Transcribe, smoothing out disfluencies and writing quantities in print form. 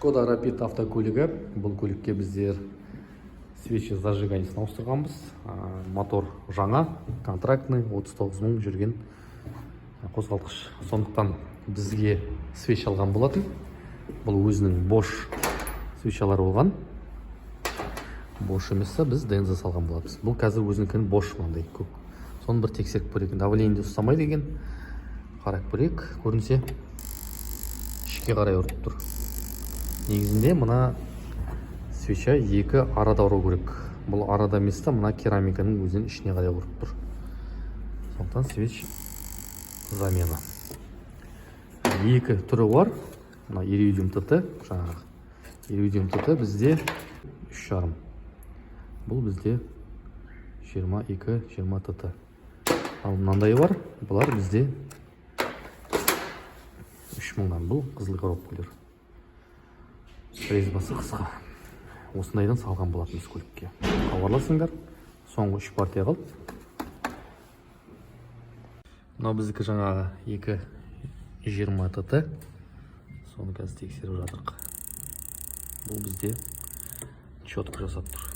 Шкода Рапид автокөлігі. Бұл көлікке біздер свечи зажиганиесін ауыстырғанбыз. Мотор жаңа, контрактный, 39 мың жүрген қозғалтқыш. Сондықтан бізге свеч алған болатын. Бұл өзінің Bosch свечалары болған. Bosch емес та, біз Дензо салған болатынбыз. Бұл қазір өзінікін Bosch, мынандай көк. Соны бір тексеріп көрейік. Давление де ұстамайды екен. Қарап көрейік, көрінсе, ішке қарай ұрып тұр. Негізінде мына свеча екі арада ұру керек. Бұл арада емес та, мына керамиканың өзінің ішіне қарай ұрып тұр. Сондықтан свеч замена. Екі түрі бар. Мына Иридиум ТТ, жаңағы Иридиум ТТ бізде 3,5. Бұл бізде 22 20 ТТ. Ал мынандай бар, бұлар бізде 3000-нан. Бұл қызыл коробкалар. Резьбасы қысқа. Осындайдан салған болатынбыз көлікке. Хабарласыңдар. Соңғы үш партия қалды. Мынау біздікі, жаңағы 2,20 ТТ. Соны қазір тексеріп жатырық. Бұл бізде четко жасап тұр.